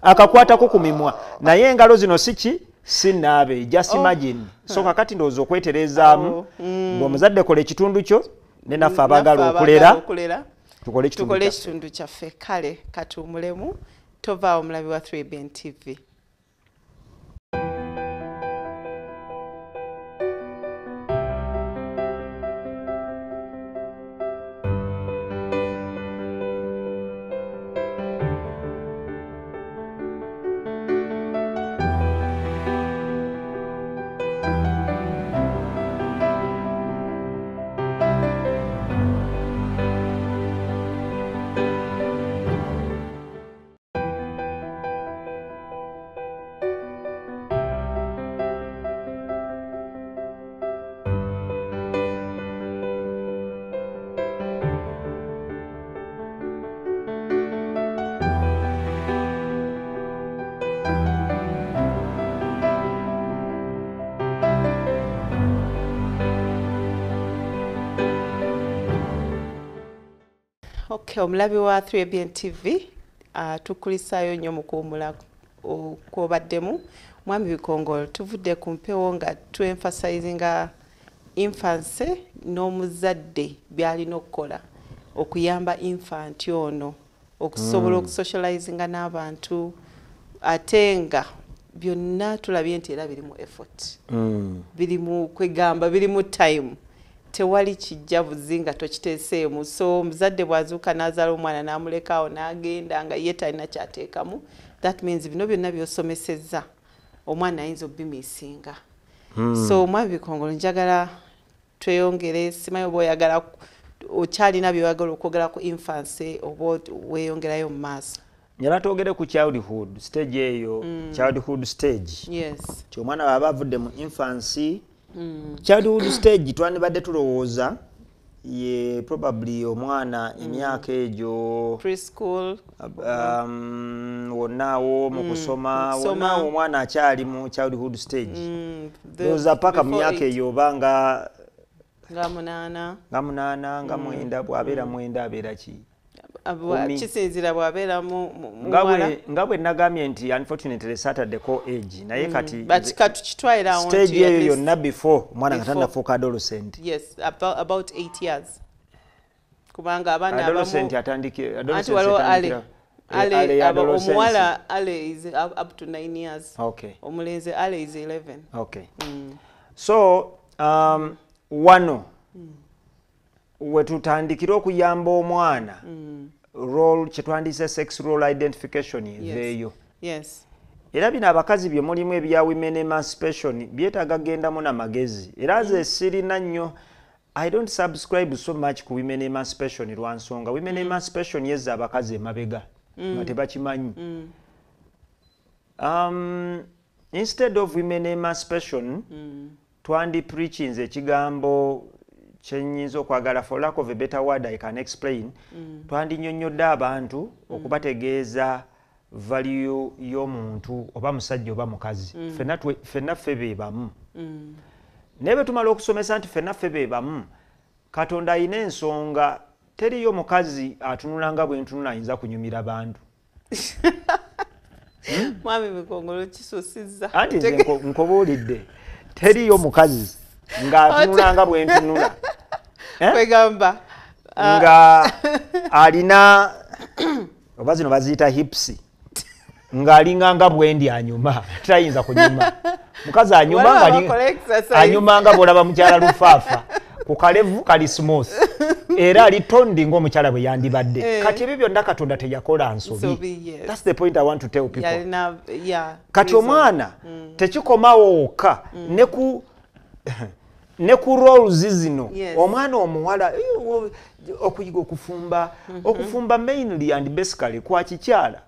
akakwatako ku mimwa. Naye engalo zino si ki? Si naabe, just imagine. So kakati ndowooza okweterezaamu, bw'omuzadde kola ekitundu kyo, ne naffe abaagala Naffe okulera, abaagala okulera, tukole ekitundu tukole kyaffe. ekitundu kyaffe. Kale katuwummulemu, tovaawo omulabi wa 3BN TV. Okay, omulabi wa 3BN TV, tukulisaayo nnyo mu kuwummula kw'obaddemu. Mwami Bikongolo, tuvudde ku mpewo nga tuemphasizinga infancy n'omuzadde by'alina okukola okuyamba infant ono okusobola okusocializinga n'abantu, ate nga byonna tulabye nti era birimu effort. Birimu kwegamba, birimu time. Tewali kijja buzi nga tokiteeseemu. So omuzadde bw'azuuka n'azaala omwana n'amulekaawo n'agenda nga ye talina ky'ateekamu, that means bino byonna by'osomesezza omwana ayinza obimisinga. So omwami Bikongolo, njagala tweyongere, simanyi oba oyagala okyalina by'oyagala okwogera ku infancy oba weeyongerayo mu maaso. Njagala twogere ku childhood stage eyo, childhood stage. Ti omwana bw'aba avudde mu infancy, childhood stage twandibadde tulowooza ye probably omwana emyaka egyo preschool, wonna awo mu kusoma, mu kusoma. Wonna awo omwana akyali mu childhood stage. The Ndowooza paka mu before myaka eight. eyo oba nga Nga 8. Nga 8, nga 9, bw'abeera 9 abeera ki? Kumi. Kisinziira bw'abeera mu Nga muwala. Bwe nagambye nti unfortunately Saturday ko age, naye kati But nze katukitwalira awo stage nti eyo at least yonna before omwana nga before. tannafuuka adolescent. Yes, about 8 years. Kubanga abaana abamu Adolescent Anti adolescent waliwo atandikira Ale. Ale, Ale aba adolescence. omuwala Ale is up to 9 years. Okay. Omulenzi Ale is 11. Okay. So, wano Wetutandikira okuyamba omwana role kyetwandise sex role identification eveeyo. Era bino abakazi bye mulimu ebya women emancipation byetaaga gendamu n'amagezi. Era nze sirina nnyo, I don't subscribe so much ku women emancipation lwa nsonga women emancipation yezza abakazi emabega nga tebakimanyi. Instead of women emancipation, twandi preachinze ekigambo kyenyinza okwagala, for lack of a better word I can explain, twandinnyonnyodde abantu okubategeeza value y'omuntu oba musajja oba mukazi. Ffenna ffe be bamu. Naye bwe tumala okusomesa nti ffenna ffe be bamu, Katonda ayina ensonga. Teriyo mukazi atunula nga bwe ntunula ayinza kunyumira bantu. Mwami Bikongolo, kisusizza. Anti nze nkubuulidde, teriyo mukazi ng'atunula nga bwe ntunula. Eh? Kwegamba nga alina oba zino baziyita hips, ng'alinga nga bwendi anyuma, tayinza kunyuma. Mukazi anyuma Waliwo ng'ali abakola exercise. Anyuma nga bw'olaba mukyala Lufaafa ku kalevu kali smooth, era ali tondi ng'omukyala bwe yandibadde. Kati ebyo byonna Katonda teyakola nsobi. Nsobi, yes. That's the point I want to tell people. Yalina, yeah, Kati reason. omwana tekikomawo wokka, ne ku roles zino. Omwana omuwala, okuyiga okufumba, okufumba mainly and basically kwa kikyala.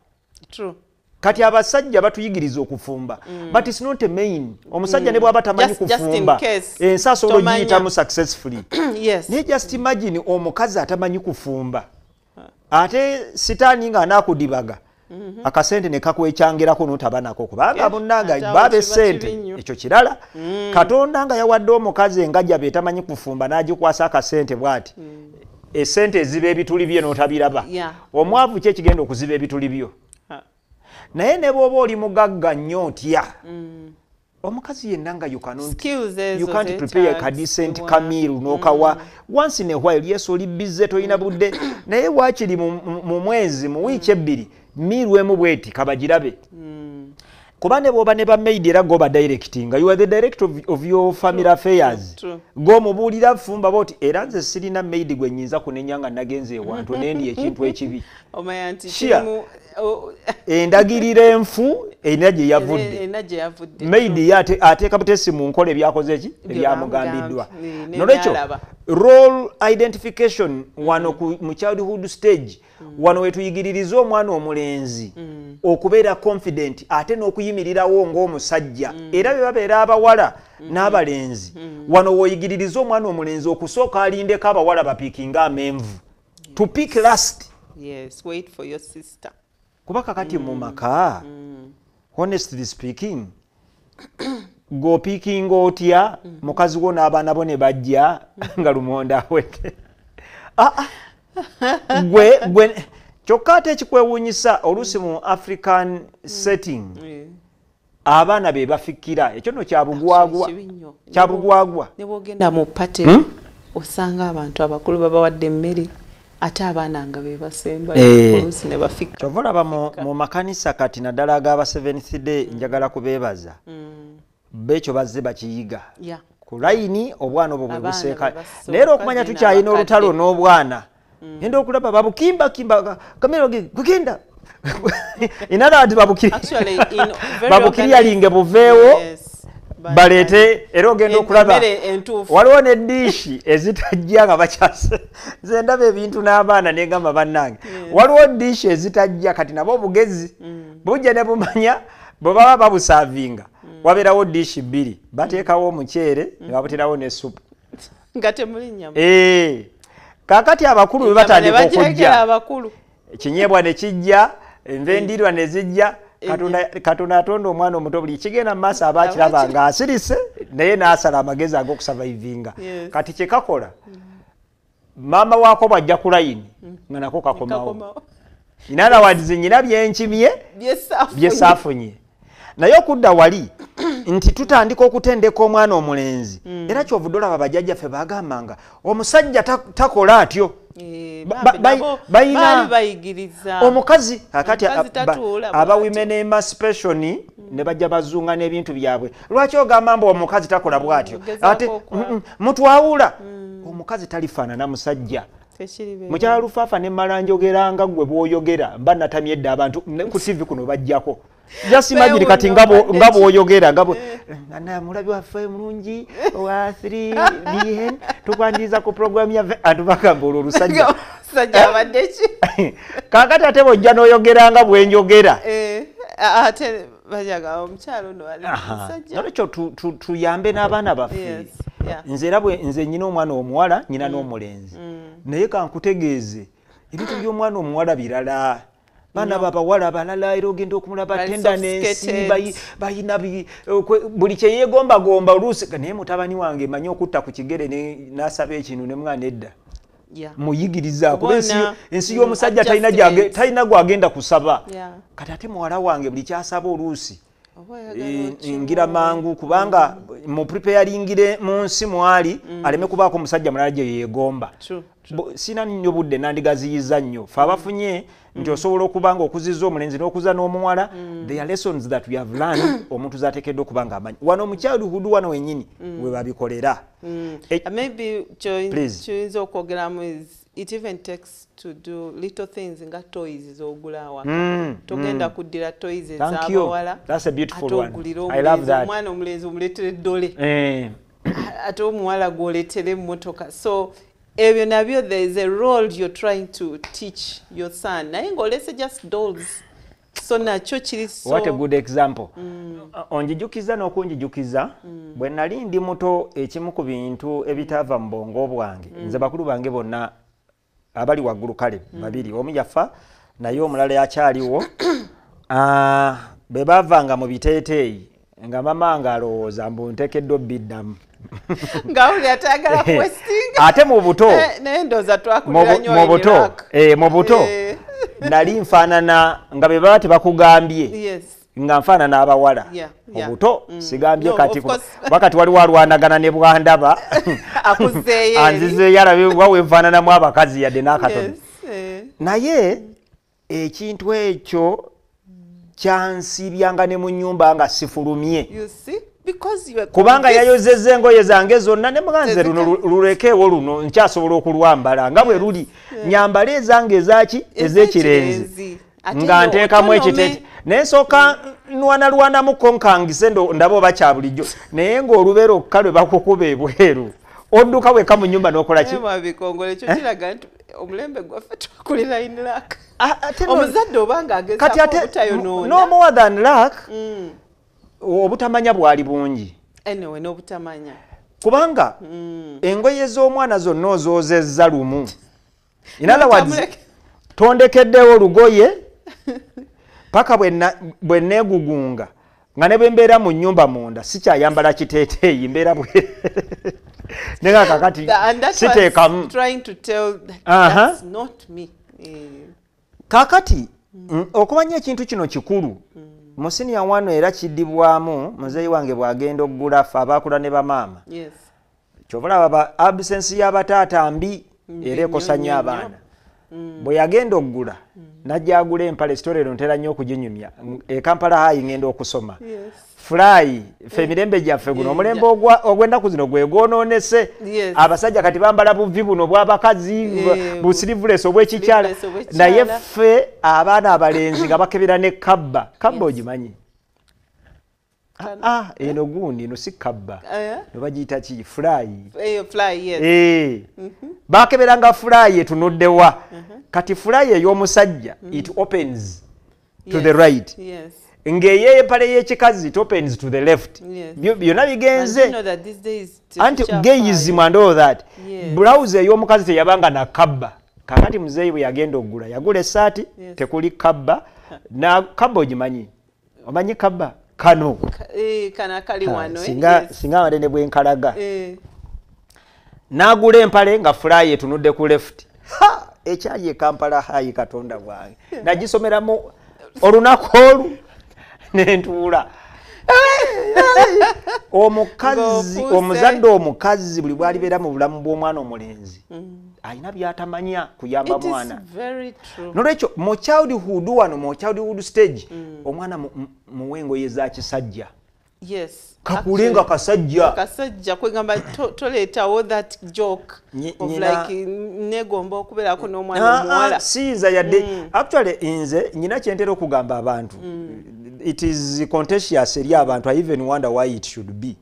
Kati abasajja batuyigiriza okufumba, but it's not a main. Omusajja ne bw'aba tamanyi Just in kufumba, case. ensi asobola Tomanya. ogiyitamu successfully. Naye just imagine omukazi atamanyi kufumba, ate sitaani ng'anaakudibaga akasente ne kakwekyangirako n'otaba nako, kubanga munnange ate awo baba kiba essente, kibi nnyo. Ekyo kirala. Katonda nga yawadde omukazi engajja etamanyi kufumba n'agikwasa akasente bw'ati, essente eziba ebituli bye n'otabiraba. Omwavu ki ekigenda okuziba ebituli byo? Naye ne bw'oba oli mugagga nnyo otya, omukazi yenna nga you cannot, Skills ezo you can't prepare a decent ka meal n'okawa once in a while. Yes, oli busy, tolina budde, naye waakiri mu mwezi, mu wiiki 2, meal emu bweti kabagirabe. Kuba ne bw'oba ne ba maid, era goba directing, you are the director of your family affairs. G'omubuulira fumba bw'oti. Era nze sirina maid gwe nnyinza kunenya nga nagenze ewantu nendi ekintu ekibi. Omanya nti Shia, kirimu, oh, endagiriro enfu erina gye yavudde. Erina gye yavudde. Maid ye ateeka butesi mu nkola ebyakoze ki? Bye Ebyamugambiddwa. bamugambye. Nolwekyo, N'ebyalaba. role identification wano mu childhood stage, wano wetuyigiririza omwana omulenzi okubeera confident ate n'okuyimirirawo ng'omusajja. Era bwe babeera abawala n'abalenzi, wano w'oyigiririza omwana omulenzi okusooka alindeko abawala bapiikinga amenvu, to pick last. Yes, wait for your sister. Kuba kakati mu maka, honestly speaking, g'opiikinga otya mukazi wo n'abaana bo ne bajja nga lumonda awedde? Gwe kyokka ate ekikwewuunyisa oluusi mu African setting, abaana be bafikira. Ekyo nno kyabugwagwa. Kibi nnyo. Kyabugwagwa. Ne bw'ogenda mu party, osanga abantu abakulu babawadde emmere, ate abaana nga be basembayo, oluusi ne bafika. Kyova olaba mu makanisa kati naddala ag'aba Seventh Day, njagala kubeebaza, beekyo bazze bakiyiga. Ku layini obwana obwo bwe Abaana buseeka. bwe basooka, Naye era okumanya genda tukyalina abakadde. olutalo n'obwana. Ngenda okulaba babukimbakimba, kamera gugenda. In other words, Actually, in very babukiryalinge buveewo, Yes. baleete. Era ogenda okulaba Emmere entuufu. waliwo ne diishi ezitajja nga bakyase. Nze ndaba ebintu n'abaana negamba bannange, waliwo diishi ezitajja. Kati nabo obugezi bujja ne bumanya bwe baba babusaavinga, wabeerawo diishi 2, bateekawo omuceere ne babuterawo ne supu nga temuli nnyama. Kaakati abakulu bwe Ennyama ne batandika bagirekera okujja, abakulu. ekinyeebwa ne kijja, enva endiirwa ne zijja. Katonda atonda omwana omuto, buli kigenda mu maaso aba akiraba ng'asirise, naye n'asala amagezi ag'okusavaivinga. Kati kye kakola, maama waako bw'ajja ku layini nga nako kakomawo. Kakomawo. In other words, nnyina byenkimye Byesaafunye. byesaafunye. Naye okudda wali nti tutandika okutendeka omwana omulenzi, era kyovudde olaba bajjajjaffe bagambanga omusajja takola atyo. Bambi nabo baali bayigiriza. Omukazi akati Omukazi tatuula aba bw'ati. women emancipation Ne bajja bazunga n'ebintu byabwe. Lwaki ogamba mbu omukazi takola bw'atyo? Ate mutwawula. Omukazi talifaanana musajja. Mukyala Lufaafa ne mmala njogera nga ggwe bw'oyogera, mba natamye edda abantu ku TV kuno bajjako. Just imagine kati nga bw'oyogera nga mulabi waffe mulungi wa 3BN tukwaniriza ku program ya antu bagamba olwo olusajja. Omusajja abadde ki? Kaakati ate bw'ojja n'oyogera nga bwe njogera. Ate bajaga omukyala ono ali musajja. Nolwekyo tuyambe n'abaana baffe. Nze era nze nnyina omwana omuwala, nnyina n'omulenzi. Naye kankutegeeze ebintu by'omwana omuwala birala. Baana babawala balala era ogenda okumulaba tenda n'ensi bayina buli kye yeegombagomba oluusi. Naye mutabani wange manyi okutta ku kigere n'asaba ekintu ne mwana edda. Muyigiriza kuba ensi y'omusajja talina gw'agenda kusaba. Kati ate muwala wange buli ky'asaba oluusi ngira mangu kubanga mu preparingire mu nsi mwali aleme kubaako omusajja mulala gye yeegomba. Sina nnyo budde nandigaziyiza nnyo. Ffe abafunye nti osobola okuba nga okuzizza omulenzi n'okuza n'omuwala. There are lessons that we have learned omuntu z'ateekeddwa okuba nga amanyi. Wano mu childhood wano wennyini we babikolera. Maybe kyoyinza okwogeramu is it even takes to do little things nga toys z'ogula awaka. Togenda kuddira toys ez'abawala. That's a beautiful one. I love that. Omwana omulenzi omuleetere ddole. Ate omuwala gw'oleetere emmotoka. So ebyo nabyo there is a role you're trying to teach your son. Naye ng'olese just dolls. So nakyo kiri so. What a good example. Onjijukiza n'okunjijukiza bwe nali ndi muto ekimu ku bintu ebitaava mu bwongo bwange. Nze bakulu bange bonna abali waggulu kale babiri, omu yafa naye omulala yakyaliwo. Bwe baavanga mu biteeteeyi nga mama nga alowooza mbu nteekeddwa obbiddamu. Ng'awulira tayagala kuwesitinga. Ate mu buto. Naye ndowooza twakulira nnyo Iraq. Mu buto nali nfaanana nga bwe baba tebakugambye. Nga nfaanana abawala. Obuto sigambye kati wakati waliwo alwanagana ne bwandaba. Anzizeeyo alabe wa we nfaananamu abakazi yadde n'akatono. Naye ekintu ekyo kyansibyanga ne mu nnyumba nga sifulumye. Kubanga yayozezza engoye zange zonna ne muganze luno lulekeewo luno nkyasobola okulwambala nga bwe luli. Nyambale ezange ezaki ez'ekirenzi nga nteekamu ekiteete. Naye nsooka nwanalwanamuko nkangise ndaba oba kya bulijjo. Naye ng'olubeera okka lwe bakukuba ebweru odduka wekka mu nnyumba n'okola ki? Bikongole ekyo kiraga nti omulembe gwaffe twakulira in luck. Omuzadde oba ng'agezaako obutayonoona. No more than luck. Obutamanya bwali bungi. Anyway, n'obutamanya. Kubanga engoye z'omwana zonna ozoozezza lumu. In other words, tondekeddewo lugoye paka bwe neegugunga nga ne bwe mbeera mu nnyumba munda sikyayambala kiteeteeyi mbeera bwe nenga kakati siteekamu. Kakati okumanya ekintu kino kikulu. Mu senior wano era kiddibwamu muzeeyi wange bw'agenda okugula ffe abaakula ne bamaama. Ky'ova olaba absence y'abataata mbi era ekosa nnyo abaana. Bwe yagenda okugula n'ajja agula empale, story eno ntera nnyo okuginyumya. E Kampala High ngenda okusoma. Fly ffe emirembe gyaffe guno omulembe ogw'ennaku zino gwe gwonoonese. Abasajja kati bambala buvi buno bw'abakazi, bu sleeveless obw'ekikyala. Naye ffe abaana abalenzi nga bakebera ne kabba. Kabba ogimanyi? Eno gundi eno si kabba. No bagiyita ki? Fly. Fly, yes. Bakeberanga fly etunudde wa. Kati fly ey'omusajja it opens to the right. Ng'eyo empale y'ekikazi it opens to the left. Byonna bigenze. Anti gayism and all that. Blouse ey'omukazi teyabanga na kabba. Kakati muzeeyi bwe yagenda okugula yagula essaati tekuli kabba. Na kabba ogimanyi? Omanyi kabba? Kano. Kana kali wano. Singa abadde ne bwe nkalaga. N'agula empale nga fly etunudde ku left. Ha! Ekyali e Kampala High Katonda bwange. Nagisomeramu olunaku olu nentuula. Omukazi, omuzadde omukazi buli bwalibeera mu bulamu bw'omwana omulenzi alina byatamanya kuyamba mwana. Nolwekyo mu childhood wano, mu childhood stage, omwana muwe engoye za kisajja. Yes. Kakule nga kasajja. Kasajja, kwegamba toleetawo that joke of like negomba okubeerako n'omwana omuwala. Siyinza yadde. Actually nze nyina kyentera okugamba abantu. It is contentious eri abantu. I even wonder why it should be.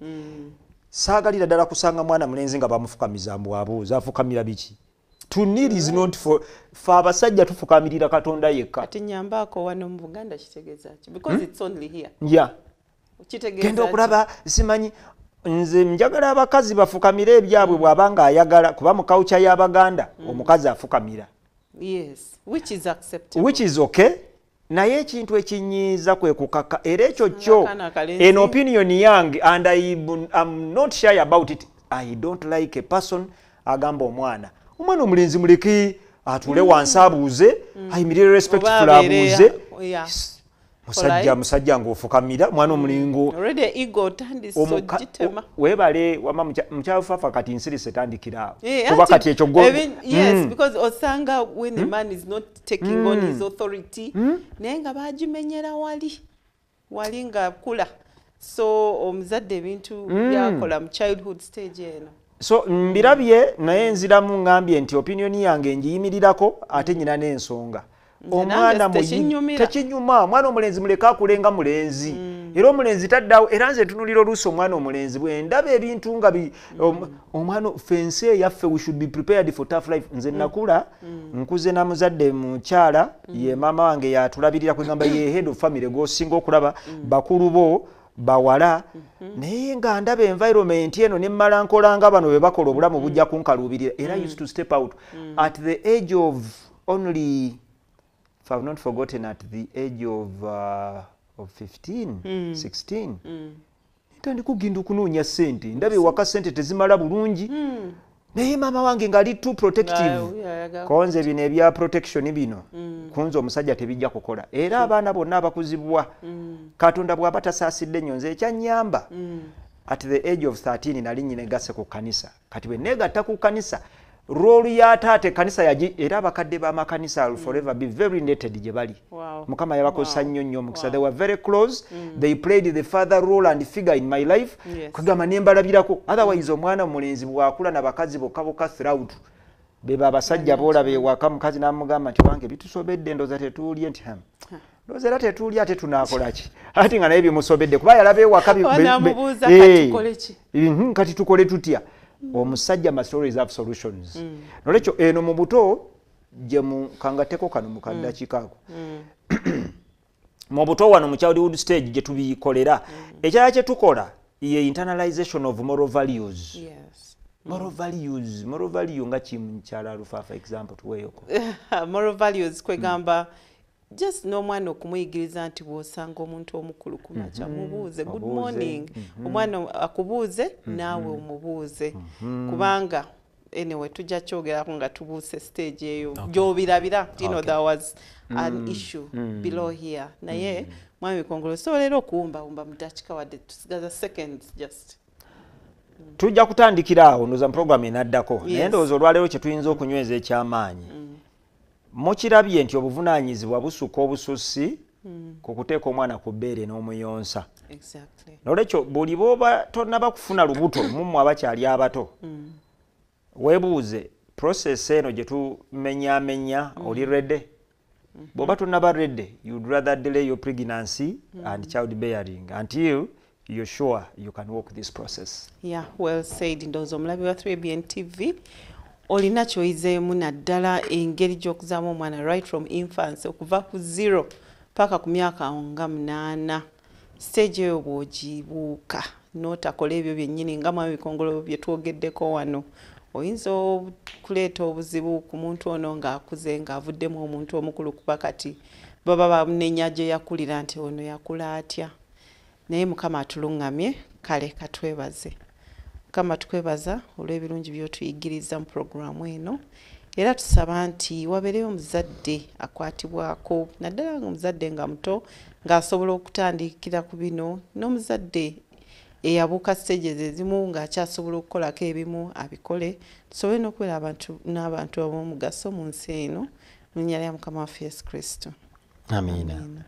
Saagalira ddala kusanga mwana mulenzi nga bamufukamiza mbu abuuza afukamira biki. To kneel is not for abasajja, tufukamirira Katonda yekka. Kati nyambaako wano mu Buganda kitegeeza ki? Because it's only here. Yeah. Genda okulaba simanyi nze njagala abakazi bafukamire ebyabwe bw'abanga ayagala, kuba mu culture y'Abaganda omukazi afukamira. Yes, which is acceptable. Which is okay. Naye ekintu ekinyiiza kwe kukaka, era ekyo kyo an opinion yange, and I am not shy about it. I don't like a person agamba omwana omulenzi muleke atuule wansi abuuze, ayimirire respectful abuuze. Musajja musajja ng'ofukamira mwana omulingo weebale wama mukyalufafa kati nsirise tandikira awo kuba kati ekyo. Yes, because osanga when the man is not taking on his authority, naye nga bagimenyera wali wali nga kula. So omuzadde ebintu byakola mu childhood stage eno. So mbirabye, naye nziramu ngambye nti opinion yange njiyimirirako ate nyina n'ensonga. Omwana tekinyuma, omwana omulenzi muleke akulenga mulenzi. Era omulenzi taddawo, era nze ntunulira oluusi omwana omulenzi bwe ndaba ebintu nga omwana fensi eyaffe, we should be prepared for tough life. Nze nakula nkuze na muzadde mukyala, ye maama wange yatulabirira, kwegamba ye head of family gw'osinga okulaba bakulu bo bawala, naye nga ndaba environment eno ne mmala nkola nga bano bwe bakola obulamu bujja kunkaluubirira. Era I used to step out at the age of only, if I've not forgotten, at the age of 15, 16. Ntandika okugenda okunoonya ssente, ndaba ewaka ssente tezimala bulungi, naye maama wange ng'ali too protective. Konze bino ebya protection bino kunze omusajja tebijja kukola. Era abaana bonna abakuzibwa Katonda bw'aba tasaasidde ennyo, nze ekyannyamba at the age of 13 nali nyinegasse ku kkanisa. Kati bwe neegatta ku kkanisa, role ya taata ekkanisa yagi, era abakadde b'amakanisa will forever be very indebted gye bali. Mukama yabakozesa nnyo nnyo omukisa. They were very close. They played the father role and figure in my life. Kugamba ne mbalabirako. Otherwise omwana omulenzi bw'akula n'abakazi bokka bokka throughout, beba abasajja boolaba ewaka, mukazi n'amugamba nti wange bitusobedde, ndowooza tetuulye, nti ndowooza era tetuulye ate tunaakola ki, ate nga naye bimusobedde kuba yalaba ewaka kati tukole tutya. Omusajja must always have solutions. Nolwekyo eno mu buto gye mukangateko kano mu kaddakiika ako. Mu buto wano mu childhood stage gye tubikolera. Ekirala kye tukola ye internalization of moral values. Yes. Moral values, moral value nga ki mukyala Lufafa, example tuweeyoko. Moral values kwegamba just n'omwana okumuyigiriza nti bw'osanga omuntu omukulu ku makya mubuuze good morning, omwana akubuuze naawe omubuuze, kubanga anyway tujja kyogerako nga tubuuse stage eyo gy'obirabira, you know, there was an issue below here. Naye mwami Kongolo, so leero okuwumbawumba mu dakiika wadde tusigaza seconds just. Tujja kutandikira awo ndowooza mu program enaddako, naye ndowooza olwaleero kye tuyinza okunyweza ekyamaanyi. Mukirabye nti obuvunaanyizibwa busukka obususi ku kuteeka omwana ku bbeere n'omuyonsa. Exactly. Nolwekyo buli bw'oba tonnaba kufuna lubuto, mummwe abakyali abato, weebuuze process eno gye tumenyaamenya, oli ready? Bw'oba tonnaba ready, you'd rather delay your pregnancy and child bearing until you're sure you can walk this process. Yeah, well said. Ndowooza omulabi wa 3BN TV olina ky'oyizeemu naddala engeri gy'okuzaamu omwana right from infancy okuva ku 0 paka ku myaka nga 8. Stage eyo bw'ogibuuka n'otakola ebyo byennyini nga mwami Bikongolo bye twogeddeko wano, oyinza okuleeta obuzibu ku muntu ono ng'akuze ng'avuddemu omuntu omukulu, kuba kati baba bamunenya gye yakulira nti ono yakula atya. Naye Mukama atuluŋŋamye. Kale katwebaze Mukama, tukwebaza olw'ebirungi by'otuyigiriza mu puroguraamu eno, era tusaba nti wabeereyo omuzadde akwatibwako, naddala nga omuzadde nga muto ng'asobola okutandikira ku bino, n'omuzadde eyabuuka stages ezimu ng'akyasobola okukolako ebimu abikole, tusobole n'okubeera abantu n'abantu ab'omugaso mu nsi eno, mu linnya lya Mukama waffe Yesu Kristo. Amiina.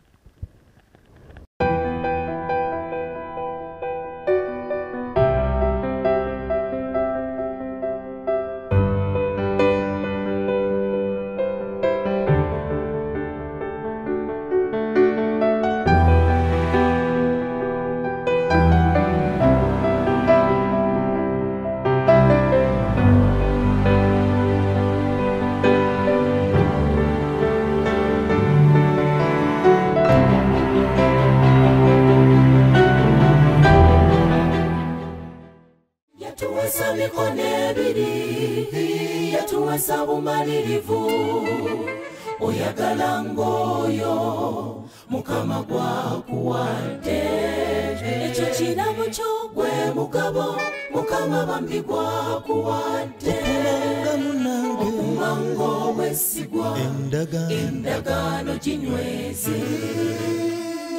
Bumalirivu oyagala ng'oyo Mukama gwakuwadde, ekyo kirabo kyo gwe mugabo Mukama bambi gwakuwadde, okuma ng'obwesigwa endagaano ginyweze,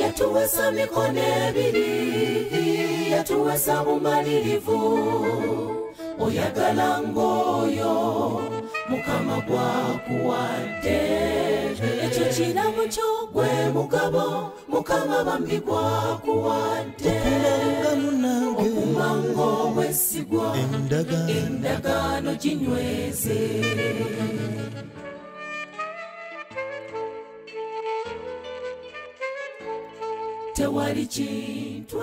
yatuwesa mikono ebiri, yatuwesa bumalirivu oyagala ng'oyo Mukama gwakuwadde, ekyo kirabo kyo gwe mugabo Mukama bambi gwakuwadde, okuma ng'obwesigwa endagaano ginyweze. Tewali kintu